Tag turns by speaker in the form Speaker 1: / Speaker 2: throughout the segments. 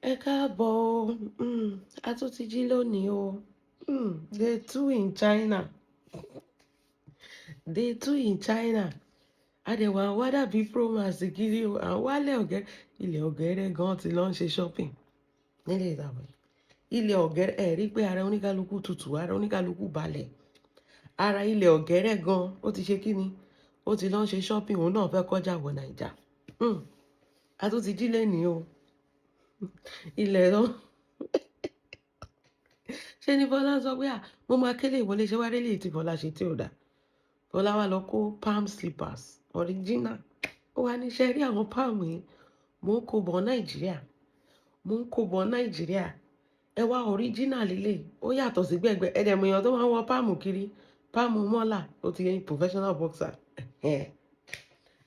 Speaker 1: Ẹ káàbọ̀ o. A tún ti jí lónìí o. Day two in China. Day two in China. A dẹ̀ wá wá dàbí Promax kiri o. À ń wálẹ̀ ọ̀gẹ́rẹ́. Ilẹ̀ ọ̀gẹ́rẹ́ gan ti lọ ń ṣe shopping. Nílé ìtàwé. Ilẹ̀ ọ̀gẹ́rẹ́, ẹ rí pé ara oníkálukú tutù, ara oníkálukú balẹ̀. Ara ilẹ̀ ọ̀gẹ́rẹ́ gan, ó ti ṣe kíni? Ó ti lọ ń ṣe shopping, òun náà fẹ́ kọjá wọ Naija. A tún ti jí lónìí o. Ilẹ̀ lọ. Ṣé ni Bọ́lá sọ pé, "À, mo máa kélé ìwọlé ṣé wá rí eléyìí tí Bọ́lá ṣe tí ò dá." Bọ́lá wá lọ kó palm slippers original. Ó wá ní ṣe rí àwọn palm yìí, mò ń kó bọ̀ Nàìjíríà. Mò ń kó bọ̀ Nàìjíríà. Ẹ wá original lélẹ̀, ó yàtọ̀ sí gbẹ̀gbẹ̀. Ẹ dẹ̀ mọ̀ èèyàn tó máa ń wọ palm kiri. Palm mọ́là, ó ti yẹn professional boxer.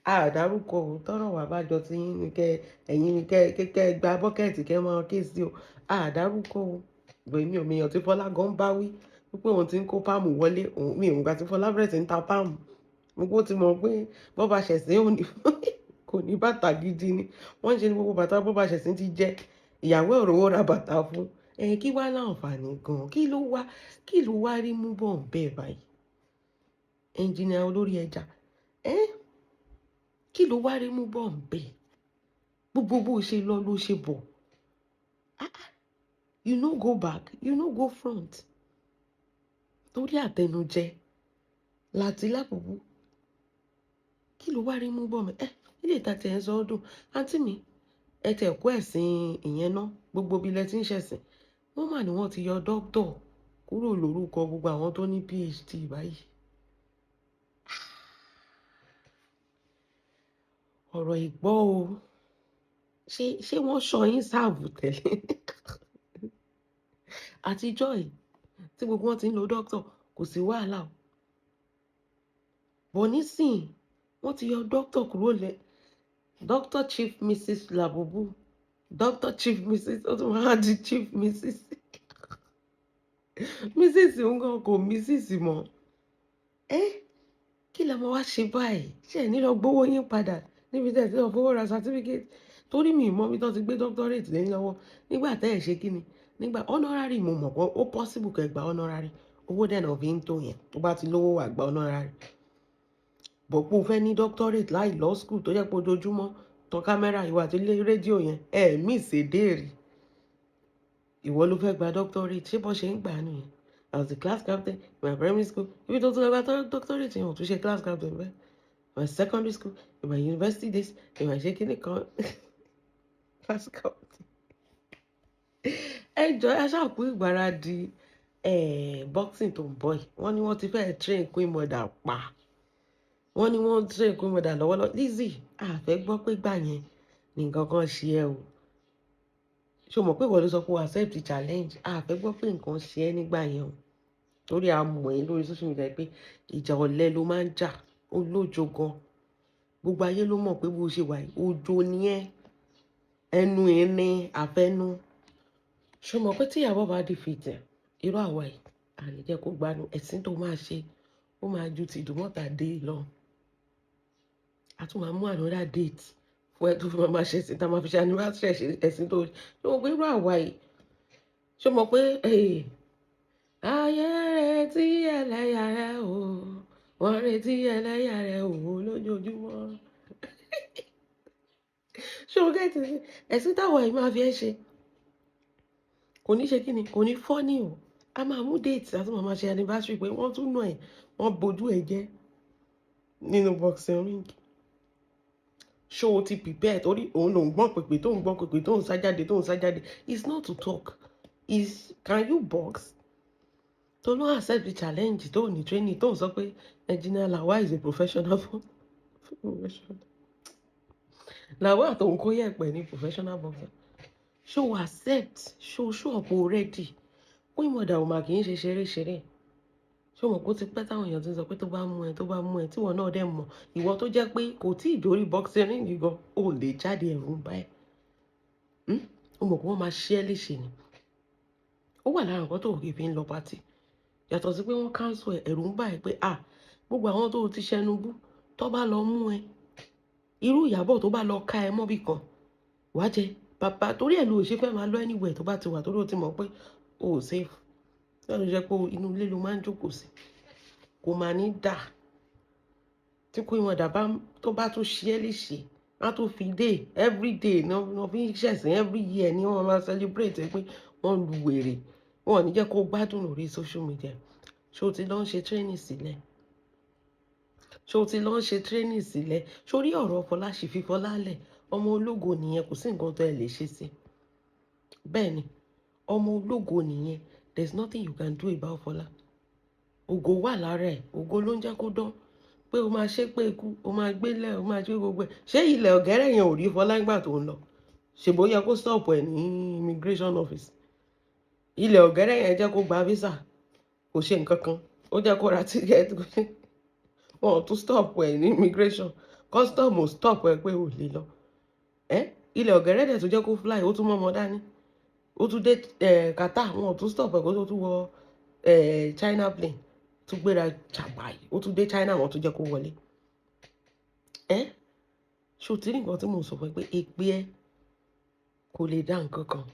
Speaker 1: A dárúkọ o, tọ́rọ̀ wà bá jọ tí yín ni kẹ́, ẹ̀yin ni kẹ́, kẹ́ gba bucket kẹ́ máa ké sí o. A dárúkọ o. But èmi ò mọ èèyàn tí Fọlá gan bá wí wípé òun ti ń kó palm wọlé. Òun, mi ò mọ̀ ìgbà tí Fọlá bẹ̀rẹ̀ sí ń ta palm. Mo kó ti mọ̀ pé bó bá ṣẹ̀sín ò ní, kò ní bàtà gidi ni. Wọ́n ń ṣe ní gbogbo bàtà bó bá ṣẹ̀sín ti jẹ́. Ìyàwó ò rówó ra bàtà fún. Ẹ kí wá láǹfààní gan. Kí ló wá rí mú bọ̀ ń bẹ́ẹ̀ báyìí? Engineer olórí ẹja. Ẹ́ kí ló wá rí mú bọ̀ ń bẹ́ẹ̀? Gbogbo bó ṣe lọ ló ṣe bọ̀. Ah ah. You no go back, you no go front. Torí àtẹnujẹ láti lábùbù. Kí ló wá rí mú bọ̀ mẹ́? Ẹ ilé ìta tí ẹ ń sọ ọdún. Àǹtí mi, ẹ tẹ̀ kó ẹ̀sìn ìyẹn ná. Gbogbo ibi lẹ tí ń ṣẹ̀sìn. Wọ́n mà ní wọ́n ti yọ doctor kúrò lórúkọ gbogbo àwọn tó ní PhD báyìí. Ọ̀rọ̀ ìgbọ́ o. Ṣé wọ́n ṣọ yín sáàbù tẹ́lẹ̀? Àtijọ́ yìí tí gbogbo wọn ti ń lo doctor, kò sí wàhálà o. But nísìnyí, wọ́n ti yọ doctor kúrò lẹ́ Doctor Chief Mrs. Labubu, Doctor Chief Mrs. Ó tún máa di Chief Mrs. Mrs. Ngan kò Mrs. mọ́. Ẹ́ kí la máa wá ṣe báyìí? Ṣé ẹ ní lọ gbówó yín padà níbi tí ẹ ti lọ fowó ra certificate? Torí mi ò mọ̀ bí tó ti gbé doctorate lé lọ́wọ́ nígbà tẹ́ ẹ ṣe kí ni? Nígbà honorary, mo mọ̀ pé ó possible kẹ́ gba honorary. Owó dẹ̀ náà fi ń tó yẹn. Tó bá ti lówó, wà gba honorary. But pé o fẹ́ ní doctorate láì lọ school, tó jẹ́ pé ojoojúmọ́ tan kámẹ́rà ìwà àti rédíò yẹn, ẹ miss èdè rí. Ìwọ ló fẹ́ gba doctorate, ṣé bó ṣe ń gbà á nìyẹn? I was the class captain in my primary school. Ibi tó tún lọ gba doctorate yẹn, ò tún ṣe class captain bẹ́ẹ̀. In my secondary school, in my university days, in my ṣe kíní kan, class captain. Ẹ jọ, ẹ ṣàkú ìgbáradì boxing tó ń bọ̀ yìí. Wọ́n ní wọ́n ti fẹ́ train Queen Mother pa. Wọ́n ní wọ́n train Queen Mother lọ́wọ́lọ́wọ́. Lizzy, a fẹ́ gbọ́ pé gbà yẹn ní nǹkan kan ṣe ẹ́ o. Ṣé o mọ̀ pé ìwọ ló sọ pé o accept the challenge? A fẹ́ gbọ́ pé nǹkan ṣe ẹ́ nígbà yẹn o. Torí a mọ̀ ẹ́ lórí social media pé ìjà ọ̀lẹ ló máa ń jà, ó lójo gan. Gbogbo ayé ló mọ̀ pé bó ṣe wà yìí, ojo ni ẹ́. Ẹnu ẹ̀ ní àfẹnu. Ṣé o mọ̀ pé tí Ìyábọ̀ bá defeat ẹ̀, irú àwa yìí, a lè jẹ́ kó gbádùn ẹ̀sìn tó máa ṣe, ó máa ju ti Ìdúmọ̀tà dé lọ. A tún máa mú another date fún ẹ tó fi máa ṣe ẹ̀sìn tá a máa fi ṣe anniversary ẹ̀sìn tó ṣe. Ṣé o mọ̀ pé irú àwa yìí, ṣé o mọ̀ pé ayé retí ẹlẹ́yà rẹ o, wọ́n retí ẹlẹ́yà rẹ o lójoojúmọ́. Ṣé o get it? Ẹ̀sìn táwa yìí máa fi ẹ́ ṣe kò ní ṣe kíni, kò ní funny o. A máa mú date àti máa ṣe anniversary pé wọ́n tún nà ẹ́, wọ́n bojú ẹ jẹ́ nínú boxing ring. Ṣé o ti prepare? Torí òun ló ń gbọ́n pèpè tó ń gbọ́n pèpè, tó ń sá jáde, tó ń sá jáde. It's not to talk, it's can you box? Tó ló accept the challenge, tó ní training, tó ń sọ pé Engineer Lawal is a professional professional. Lawal tó ń kó yẹ̀pẹ̀ ní professional boxer. Ṣé o accept? Ṣé o ṣó ọ̀pọ̀ ready? Queen Mother ò mà kì í ṣe ṣeré ṣeré. Ṣé o mọ̀ pé ó ti pẹ́ táwọn èèyàn ti ń sọ pé tó bá mú ẹ, tó bá mú ẹ, tí ìwọ náà dẹ̀ mọ̀, ìwọ tó jẹ́ pé kò tí ì dórí boxing ring gan, ò lè jáde, ẹ̀rù ń bá ẹ. O mọ̀ pé wọ́n máa ṣe ẹ́ léṣe ni. Ó wà lára nǹkan tó kì í fi ń lọ party. Yàtọ̀ sí pé wọ́n cancel ẹ̀, ẹ̀rù ń bà ẹ́ pé à gbogbo àwọn tó ti ṣẹnu bú, tó bá lọ mú ẹ, irú Ìyábọ̀ tó bá lọ ká ẹ mọ́bì kan, wàá jẹ. Bàbá torí ẹ̀ ló ṣe fẹ́ máa lọ anywhere tó bá ti wà, torí ó ti mọ̀ pé o ò safe. Náà ló jẹ́ pé inú ilé ló máa ń jókòó sí. Kò máa ní dà. Tí Queen Mother bá tó bá tún ṣe é léṣe, á tún fi day every day ní wọ́n fi ń ṣẹ̀sìn, every year ni wọ́n máa celebrate pé wọ́n lu wèrè. Wọn ò ní jẹ́ kó gbádùn lórí social media. Ṣé o ti lọ ń ṣe training sílẹ̀? Ṣé o ti lọ ń ṣe training sílẹ̀? Sórí ọ̀rọ̀ Fọlá ṣì fi Fọlá lẹ̀. Ọmọ ológo nìyẹn, kò sí nǹkan tó ẹ lè ṣe sí. Bẹ́ẹ̀ ni, ọmọ ológo nìyẹn. There is nothing you can do about Fọlá. Ògo wà lára ẹ̀, ògo ló ń jẹ́ kó dán. Pé o máa ṣe pé ikú, o máa gbélé, o máa ṣe gbogbo ẹ̀. Ṣé ilẹ̀ ọ̀gẹ́rẹ́ yẹn ò rí Fọlá nígbà tó ń lọ? Ṣèbó yẹ kó stop ẹ̀ ní immigration office. Ilẹ̀ ọ̀gẹ́rẹ́ yẹn jẹ́ kó gba visa, kò ṣe nǹkan kan. Ó jẹ́ kó ra ticket. Wọn ò tún stop ẹ̀ ní immigration. Custom ò stop ẹ pé ò lè lọ. Ẹ́ ilẹ̀ ọ̀gẹ́rẹ́ dẹ̀ tó jẹ́ kó fly, ó tún mọ́ ọmọ dání. Ó tún dé Qatar, wọn ò tún stop ẹ̀ kó tó tún wọ China plane, tún gbéra jàbáì. Ó tún dé China, wọn tún jẹ́ kó wọlé. Ẹ́ ṣé o ti rí nǹkan tí mò ń sọ fún ẹ pé èpè ẹ kò lè dá nǹkan kan?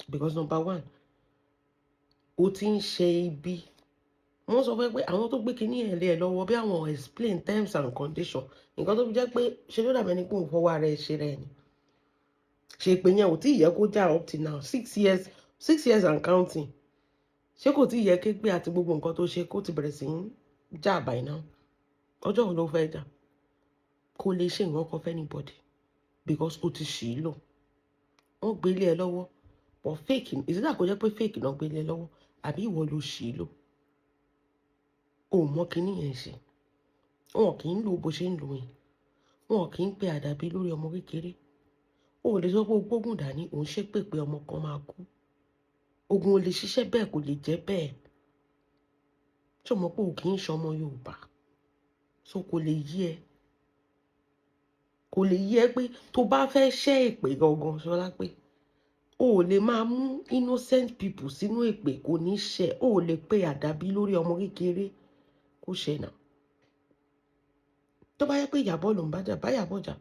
Speaker 1: Because number one, o ti ń ṣe ibi. Wọ́n sọ fún ẹ pé àwọn tó gbé kinní ẹ̀ lé ẹ lọ́wọ́ bí àwọn explain terms and conditions. Nǹkan tó fi jẹ́ pé ṣe ló dàbí ẹni pé òun fọwọ́ ara ẹ ṣe rẹ̀ ni. Ṣe pé yẹn ò tí ì yẹ kó já up till now, 6 years, 6 years and counting. Ṣé kò tí ì yẹ ké pé àti gbogbo nǹkan tó ṣe kó ti bẹ̀rẹ̀ sí í jà by now? Ọjọ́ wo ló fẹ́ jà? Kò lè ṣe nǹkan kan fún anybody because o ti ṣì í lò. Wọ́n gbé lé ẹ lọ́wọ́, but fake. Ìsídà kó jẹ́ pé fake náà gbé lé ẹ lọ́wọ́, àbí ìwọ ló ṣì í lò. O ò mọ kíní yẹn ṣe. Wọn kì í lò bó ṣe ń lò yẹn. Wọn kì í pe àdàbí lórí ọmọ kékeré. O ò lè sọ pé o gbógun dání, òun ṣépè pé ọmọ kan máa kú. Ogun ò lè ṣiṣẹ́ bẹ́ẹ̀, kò lè jẹ́ bẹ́ẹ̀. Ṣé o mọ̀ pé o kì í ṣe ọmọ Yorùbá? So kò lè yé ẹ. Kò lè yé ẹ pé tó bá fẹ́ ṣẹ́ èpè gangan, Ṣọlá, pé o ò lè máa mú innocent people sínú èpè, kò ní ṣẹ. O ò lè pe àdàbí lórí ọmọ kékeré kó ṣẹ náà. Tó bá yẹ pé Ìyábọ̀ ló ń bá jà, bá Ìyábọ̀ jà.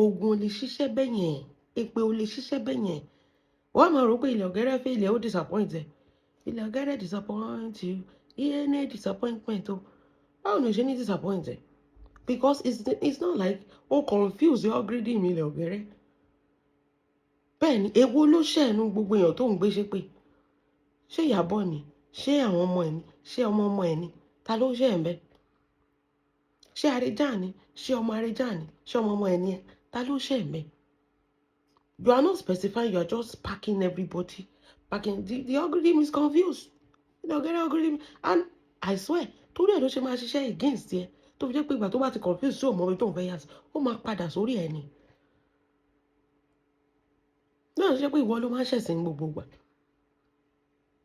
Speaker 1: Ogun ò lè ṣiṣẹ́ bẹ́ẹ̀ yẹn. Èpè ò lè ṣiṣẹ́ bẹ́ẹ̀ yẹn. Wọ́n á máa rò pé ilẹ̀ ọ̀gẹ́rẹ́ fẹ́ ilẹ̀ ó disappoint ẹ. Ilẹ̀ ọ̀gẹ́rẹ́ disappoint you. Iye ní disappointment o. Báwo ni o ṣe ní disappoint ẹ? Because it's not like o confuse your greedy mi ilẹ̀ ọ̀gẹ́rẹ́. Bẹ́ẹ̀ ni, èwo ló ṣẹ̀nu gbogbo èèyàn tó ń gbé ṣépè? Ṣé Ìyábọ̀ ni? Ṣé àwọn ọmọ ẹ̀ ni? Ṣé ọmọ ọmọ ẹ̀ ni? Ta ló ṣẹ̀ ń bẹ́? Ṣé Àrẹjà ni? Ṣé ọmọ Àrẹjà ni? Ṣé ọmọ ọmọ ẹ̀ ni ẹ? Ta ló ṣẹ̀ ń bẹ́? You are not specifying, you are just packing everybody. Packing the algorithm is confused. The algorithm, and I swear, torí ẹ̀ ló ṣe máa ṣiṣẹ́ against ẹ. Tó fi jẹ́ pé ìgbà tó bá ti confuse, tí ò mọ ibi tó ń fẹ́ yà sí, ó máa padà sórí ẹ̀ ni. Náà ṣe pé ìwọ ló máa ń ṣẹ̀sìn gbogbo ìgbà.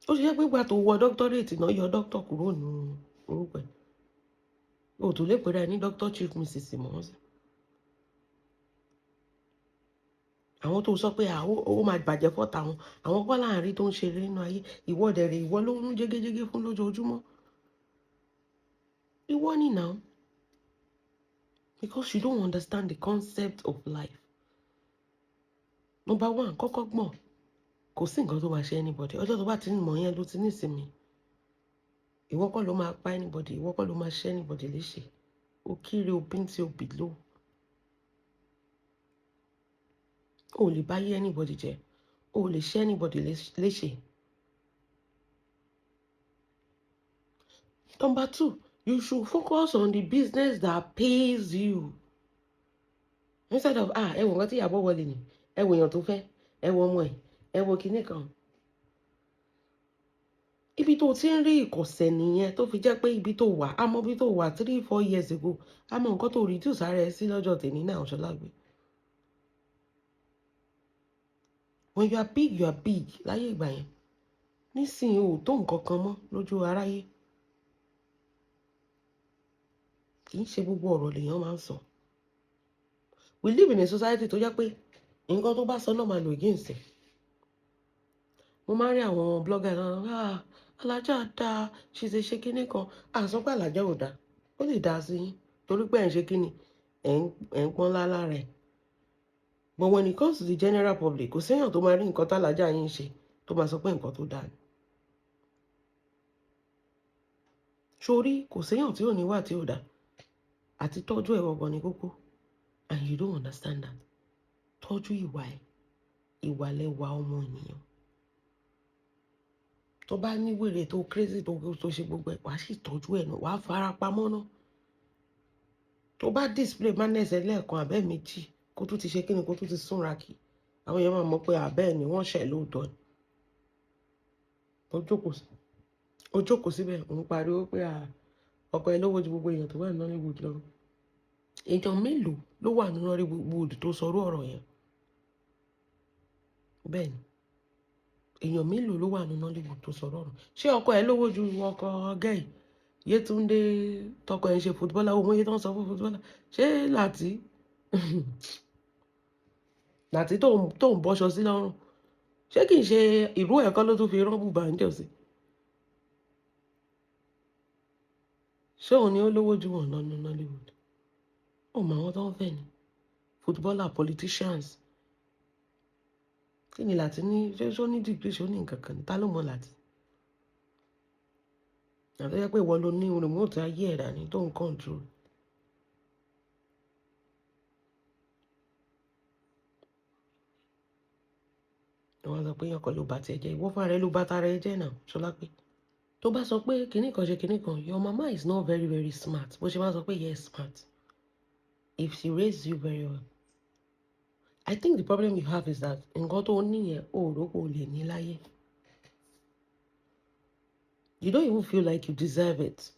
Speaker 1: Ó ṣe jẹ́ pé ìgbà tó wọ doctorate náà yọ doctor kúrò nínú orúkọ ẹ̀. O tó lè pera ẹ ní doctor chief mrs mọ́ sí. Àwọn tó sọ pé àwọn ó máa bàjẹ́ fọ́ta wọn, àwọn kọ́ láàrin tó ń ṣeré nínú ayé. Ìwọ dẹ̀rẹ̀, ìwọ ló ń jégéjégé fún lójoojúmọ́. Ìwọ ni now. Because you don't understand the concept of life. Number one, kọ́kọ́ gbọ̀n. Kò sí nǹkan tó máa ṣe anybody. Ọjọ́ tó bá ti ń mọ̀ yẹn ló ti ní ìsinmi. Ìwọ kọ́ ló máa pa anybody, ìwọ kọ́ ló máa ṣe anybody léṣe. O kéré, o bíntín, o below. O ò lè bá yé anybody jẹ́. O ò lè ṣe anybody léṣe. Number two, you should focus on the business that pays you. Instead of, ah, ẹ wo nǹkan tí Ìyábọ̀ wọlé ni, ẹ wo èèyàn tó fẹ́, ẹ wo ọmọ ẹ̀, ẹ wo kinní kan. Ibi tó ti ń rí ìkọ̀sẹ̀ nìyẹn tó fi jẹ́ pé ibi tó wà, a mọ ibi tó wà 3, 4 years ago, a mọ nǹkan tó reduce ara ẹ sí lọ́jọ́ tèmi náà, Ṣọlágbé. When you are big, you are big láyé ìgbà yẹn. Nísìnyí o ò tó nǹkan kan mọ́ lójú aráyé. Kì í ṣe gbogbo ọ̀rọ̀ lèèyàn máa ń sọ. We live in a society tó jẹ́ pé nǹkan tó bá sọ náà máa lò against ẹ̀. Mo máa ń rí àwọn blogger náà, ah, Alájà dáa, ṣe ṣe ṣe kíní kan. A sọ pé Alájà ò dáa, ó lè dáa sí yín torí pé ẹ̀ ń ṣe kíni, ẹ̀ ń pọ́n lá lára ẹ̀. But when it comes to the general public, kò séèyàn tó máa rí nǹkan tálájà yín ṣe tó máa sọ pé nǹkan tó dáa ni. Sórí kò séèyàn tí ò ní wà tí ò dáa, àti tọ́jú ẹ̀ gbọ̀ngàn ní kókó, and you don't understand that. Tọ́jú ìwà ẹ̀, ìwà lẹwà ọmọ ènìyàn. Tó bá ní wèrè tó crazy tó ṣe gbogbo ẹ̀, wàá sì tọ́jú ẹ̀ náà, wàá fara pamọ́ náà. Tó bá display madness ẹ lẹ́ẹ̀kan abẹ́ méjì, kó tún ti ṣe kíni, kó tún ti súnra kì, àwọn èèyàn máa mọ̀ pé àbẹ́ ni wọ́n ṣẹ̀ lóòótọ́ ni. Ó jókòó síbẹ̀, òun pariwo pé ọkọ ẹ lówó ju gbogbo èèyàn tó wà ní Nollywood lọ. Èèyàn mélòó ló wà ní Nollywood tó sọrú ọ̀rọ̀ yẹn? Bẹ́ẹ̀ ni, èèyàn mélòó ló wà ní Nollywood tó sọrú ọ̀rọ̀? Ṣé ọkọ ẹ lówó ju ọkọ gẹ́ì Yétúndé tọkọ ẹ ń ṣe footballer, owó iye tó ń sọ fún footballer? Ṣé láti tó ń bọ́ṣọ sí lọ́rùn, ṣé kìí ṣe ìró ẹ̀kọ́ ló tún fi rán bùbá ń jọ sí? Ṣé òun ni ó lówó ju wọn lọ ní Nollywood? Ó mọ àwọn tó ń fẹ́ ni footballer, politicians. Kí ni láti ní? Ṣé ó ní degree? Ṣé ó ní nǹkan kan ní? Ta ló mọ̀ láti? Àti jẹ́ pé ìwọ ló ní remote ayé ẹ̀dá ni tó ń control. Wọ́n sọ pé ọkọ ló bá tiẹ̀ jẹ́, ìwọ fúnra rẹ ló bá tara ẹ jẹ́ náà, Ṣọlá pé. Tó bá sọ pé kinní kan ṣe kinní kan, your mama is not very very smart. Bó ṣe máa sọ pé yes smart. If she raised you very well. I think the problem you have is that nǹkan tó ní yẹn ò rò pé o lè ní láyé. You don't even feel like you deserve it.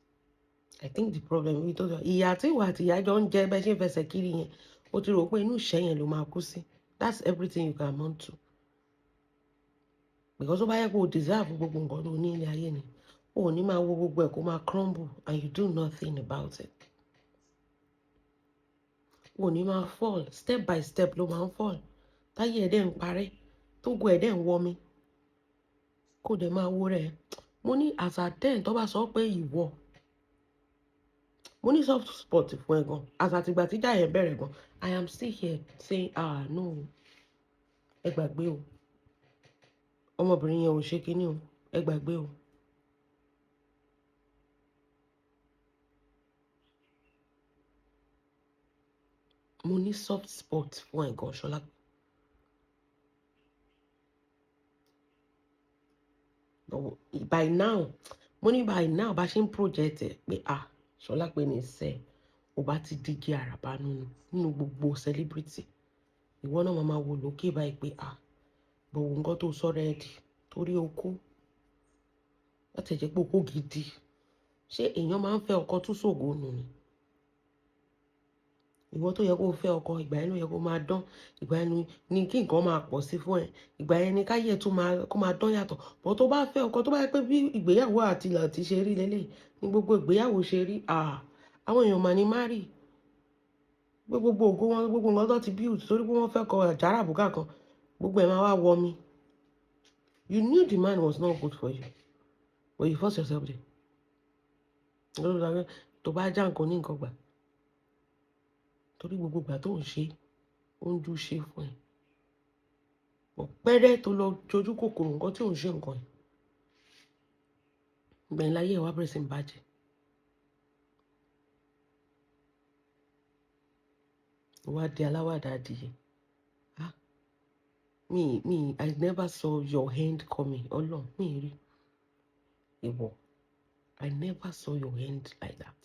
Speaker 1: I think the problem with tó ìyá àti ìwà àti ìyá jọ ń jẹ bẹ́ẹ̀ ṣe ń fẹsẹ̀ kiri yẹn, o ti rò pé inú ìṣẹ́ yẹn ló máa kú sí. That's everything you can amount to. Because ó bá yẹ kó o deserve gbogbo nǹkan tó ní ilé ayé ni, o ò ní máa wo gbogbo ẹ̀ kó máa crumble and you do nothing about it. O ò ní máa fall step by step ló máa ń fall. Táyé ẹ̀ dẹ̀ ń parẹ́, tógo ẹ̀ dẹ̀ ń wọ mi. Kó dẹ̀ máa wo rẹ̀. Mo ní as at then tó bá sọ pé ìwọ. Mo ní soft spot fún ẹ gan. As at ìgbà tí ìjà yẹn bẹ̀rẹ̀ gan, I am still here saying ah no, ẹ gbàgbé o. Ọmọbìnrin yẹn ò ṣe kíní o, ẹ gbàgbé o. Mo ní soft spot fún ẹ gan, Ṣọlá. By now, mo ní by now bá ṣe ń project ẹ pé ah Ṣọlá pé ní sẹ́, o bá ti dígí àràbá nínú gbogbo celebrity. Ìwọ náà máa wo lókè báyìí pé ah gbogbo nǹkan tó sọ̀rọ̀ ẹ di torí o kú. Láti jẹ́ pé o kú gidi. Ṣé èèyàn máa ń fẹ́ ọkọ tún ṣògo nù ni? Ìwọ tó yẹ kó fẹ́ ọkọ, ìgbà yẹn ló yẹ kó máa dán, ìgbà yẹn ni kí nǹkan máa pọ̀ sí fún ẹ, ìgbà yẹn ni káyé tún máa kó máa dán yàtọ̀. But tó bá fẹ́ ọkọ tó bá yẹ pé bí ìgbéyàwó àti Làtí ṣe rí lélẹ̀, ní gbogbo ìgbéyàwó ṣe rí, ah àwọn èèyàn mà ní marry. Pé gbogbo ògo wọn, gbogbo nǹkan tó ti build torí pé wọ́n fẹ́ kọ àjàrà bùkà kan, gbogbo ẹ̀ máa wá wọ mi. You knew the man was not good for you, but you forced yourself there. Tó bá já nǹkan ní nǹkan gbà. Torí gbogbo ìgbà tó ń ṣe, ó ń jú ṣe fún ẹ. Ọ̀pẹ́rẹ́ tó lọ jojú kòkòrò nǹkan tí ò ń ṣe nǹkan yìí. Ìgbẹ̀yìn láyé ẹ wá bẹ̀rẹ̀ sí ń bàjẹ́. Ó wá di aláwàdà adìyẹ. Ah, me, I never saw your hand coming. Ọlọ́run, mi rí. Ìwọ, I never saw your hand like that.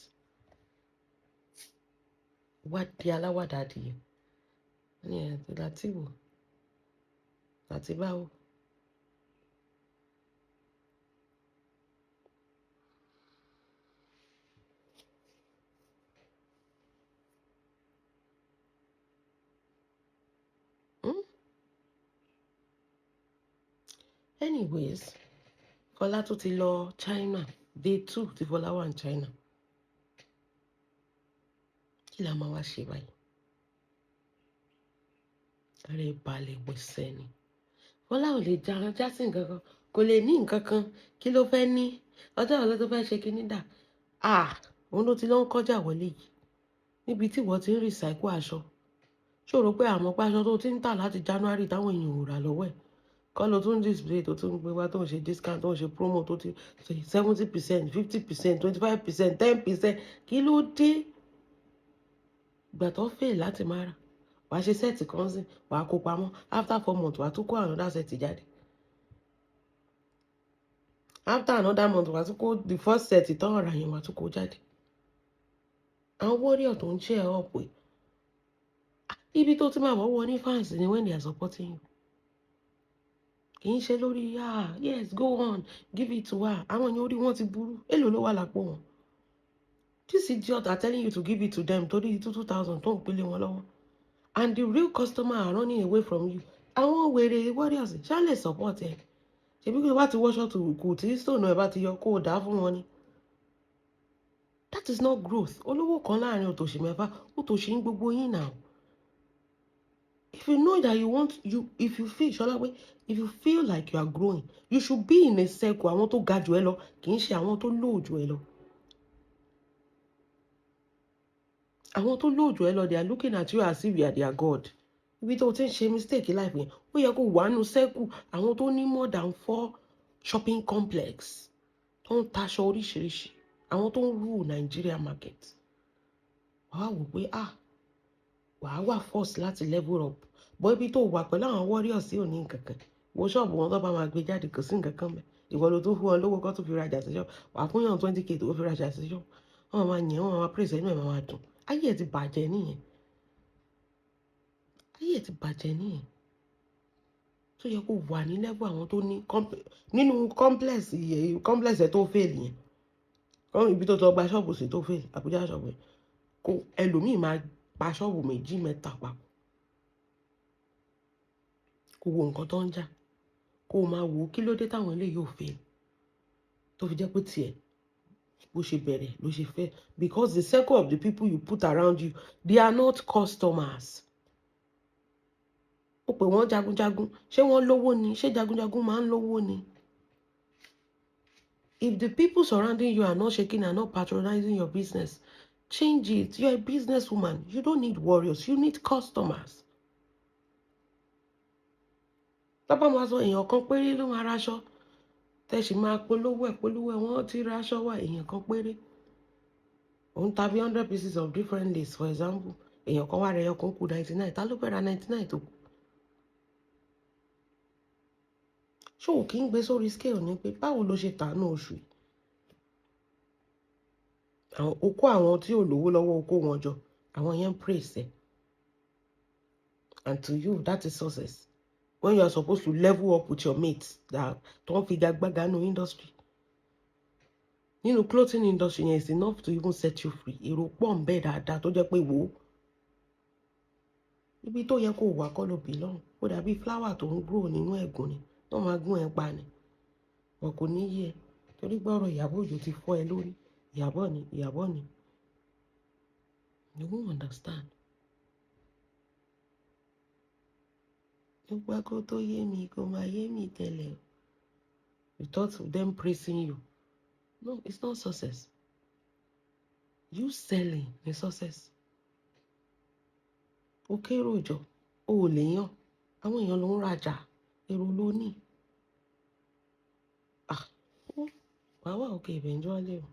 Speaker 1: Wá di aláwàdà adìyẹ. Ní ẹ̀ láti wò, láti báwo. Anyways, Fọlá tún ti lọ China. Day 2 tí Fọlá wà ní China. Kí la máa wá ṣe báyìí? Ara ẹ balẹ̀ wẹsẹ̀ ni. Fọlá ò lè já sí nǹkan kan, kò lè ní nǹkan kan. Kí ló fẹ́ ní? Ọjọ́ wo ló tó fẹ́ ṣe kíní dà? Ah, òun ló ti lọ ń kọjá wọlé yìí. Níbi tí ìwọ ti ń recycle aṣọ. Ṣé o rò pé àmọ́ pé aṣọ tó ti ń tà láti January táwọn èèyàn ò rà lọ́wọ́ ẹ̀ kọ́ ló tún display, tó tún gbé wá, tó ń ṣe discount, tó ń ṣe promo, tó ti 70%, 50%, 25%, 10%? Kí ló dé? Ìgbà tó fail láti máa rà, wàá ṣe set kan sí, wàá kó pamọ́. After 4 months, wàá tún kó another set jáde. After another month, wàá tún kó the first set tán ọ̀rà yẹn, wàá tún kó jáde. Àwọn warrior tó ń cheer up pé ibi tó ti máa wọ́wọ́ ní fans ni when they are supporting you, kì í ṣe lórí, "Ah yes, go on, give it to her." Àwọn èèyàn orí wọn ti burú. Èlò ló wà lápò wọn? This idiot are telling you to give it to them torí 2,000 tó ń pélé wọn lọ́wọ́, and the real customer are running away from you. Àwọn wèrè warriors ṣá lè support ẹ? Ṣebí kí o bá ti wọṣọ tó kù tí stone ẹ bá ti yọ, kó o dá fún wọn ni. That is not growth. Olówó kan láàrin òtòṣì mẹ́fà, òtòṣì ń gbogbo yín now. If you know that you want you if you feel, Ṣọlá, pé if you feel like you are growing, you should be in a circle àwọn tó ga jù ẹ lọ, kì í ṣe àwọn tó low jù ẹ lọ. Àwọn tó low jù ẹ lọ, they are looking at you as if you are their god. Ibi tó ti ń ṣe mistake life yẹn, ó yẹ kó wà nù circle àwọn tó ní more than four shopping complex, tó ń taṣọ oríṣiríṣi, àwọn tó ń rule Nigeria market. Wàá wò pé, ah, wàá wà force láti level up. Bọ́ ibi tó wà pẹ̀lú àwọn warriors sí, ò ní nǹkan kan. Wo ṣọ́ọ̀bù wọn, tó bá máa gbé jáde, kò sí nǹkan kan mẹ́. Ìwọ ló tún fún wọn lówó kó tó fi rajà sí ṣọ́ọ̀bù. Wàá fún yàn 20K tó fi rajà sí ṣọ́ọ̀bù, wọ́n máa yẹn, wọ́n máa praise, inú ẹ̀ máa dùn. Ayé ẹ̀ ti bàjẹ́ nìyẹn. Ayé ẹ̀ ti bàjẹ́ nìyẹn. Tó yẹ kó wà ní level àwọn tó ní nínú complex ẹ̀ tó fail yẹn, ibi tó tọ́ gba ṣọ́ọ̀bù sí tó fail, Àbújá ṣọ́ọ̀bù yẹn, kó ẹlòmíì máa pa ṣọ́ọ̀bù méjì mẹ́ta papọ̀, kó wo nǹkan tó ń jà, kó o máa wò ó, kí ló dé táwọn eléyìí ò fail, tó fi jẹ́ pé tiẹ̀ bó ṣe bẹ̀rẹ̀ ló ṣe fẹ́? Because the circle of the people you put around you, they are not customers. Ó pè wọ́n jagunjagun, ṣé wọ́n lówó ni? Ṣé jagunjagun máa ń lówó ni? If the people surrounding you are not shaking and not patronizing your business, change it. You're a businesswoman. You don't need warriors, you need customers. Tábà máa sọ, èèyàn kan péré ló máa raṣọ tẹ̀sí, máa polówó ẹ̀, polówó ẹ̀, wọ́n ti raṣọ wá. Èèyàn kan péré, òun ta bí 100 pieces of different lace, for example. Èèyàn kan wá rẹ̀, ẹyọ kan kù 99. Ta ló fẹ́ ra 99 tó kù? Ṣé o kì í gbé sórí scale ni pé báwo ló ṣe tà ní oṣù yìí? Àwọn okó, àwọn tí ò lówó lọ́wọ́, okó wọn jọ, àwọn yẹn ń praise ẹ̀, and to you that is success, when you are supposed to level up with your mates that tó ń fi gagbága nínú industry, nínú clothing industry yẹn, is enough to even set you free. Èrò pọ̀ ń bẹ dáadáa tó jẹ́ pé, wò ó, ibi tó yẹ kó wà kọ́ ló belong. Ó dàbí flower tó ń grow nínú ẹ̀gún ni, wọ́n máa gún ẹ pa ni. Wọn kò ní yé ẹ torí gbọ́rọ̀ Ìyábọ̀ Òjó ti fọ́ ẹ lórí. Ìyábọ̀ ni, Ìyábọ̀ ni. You won't understand. Nígbà kó tó yé mi, kó máa yé mi tẹ́lẹ̀ o. You thought them praising you, no, it's not success. You selling is success. Ó kéré òjò, o ò lè yàn, àwọn èèyàn ló ń rajà, èrò ló ní. Ah, wàá wà okay eventually o.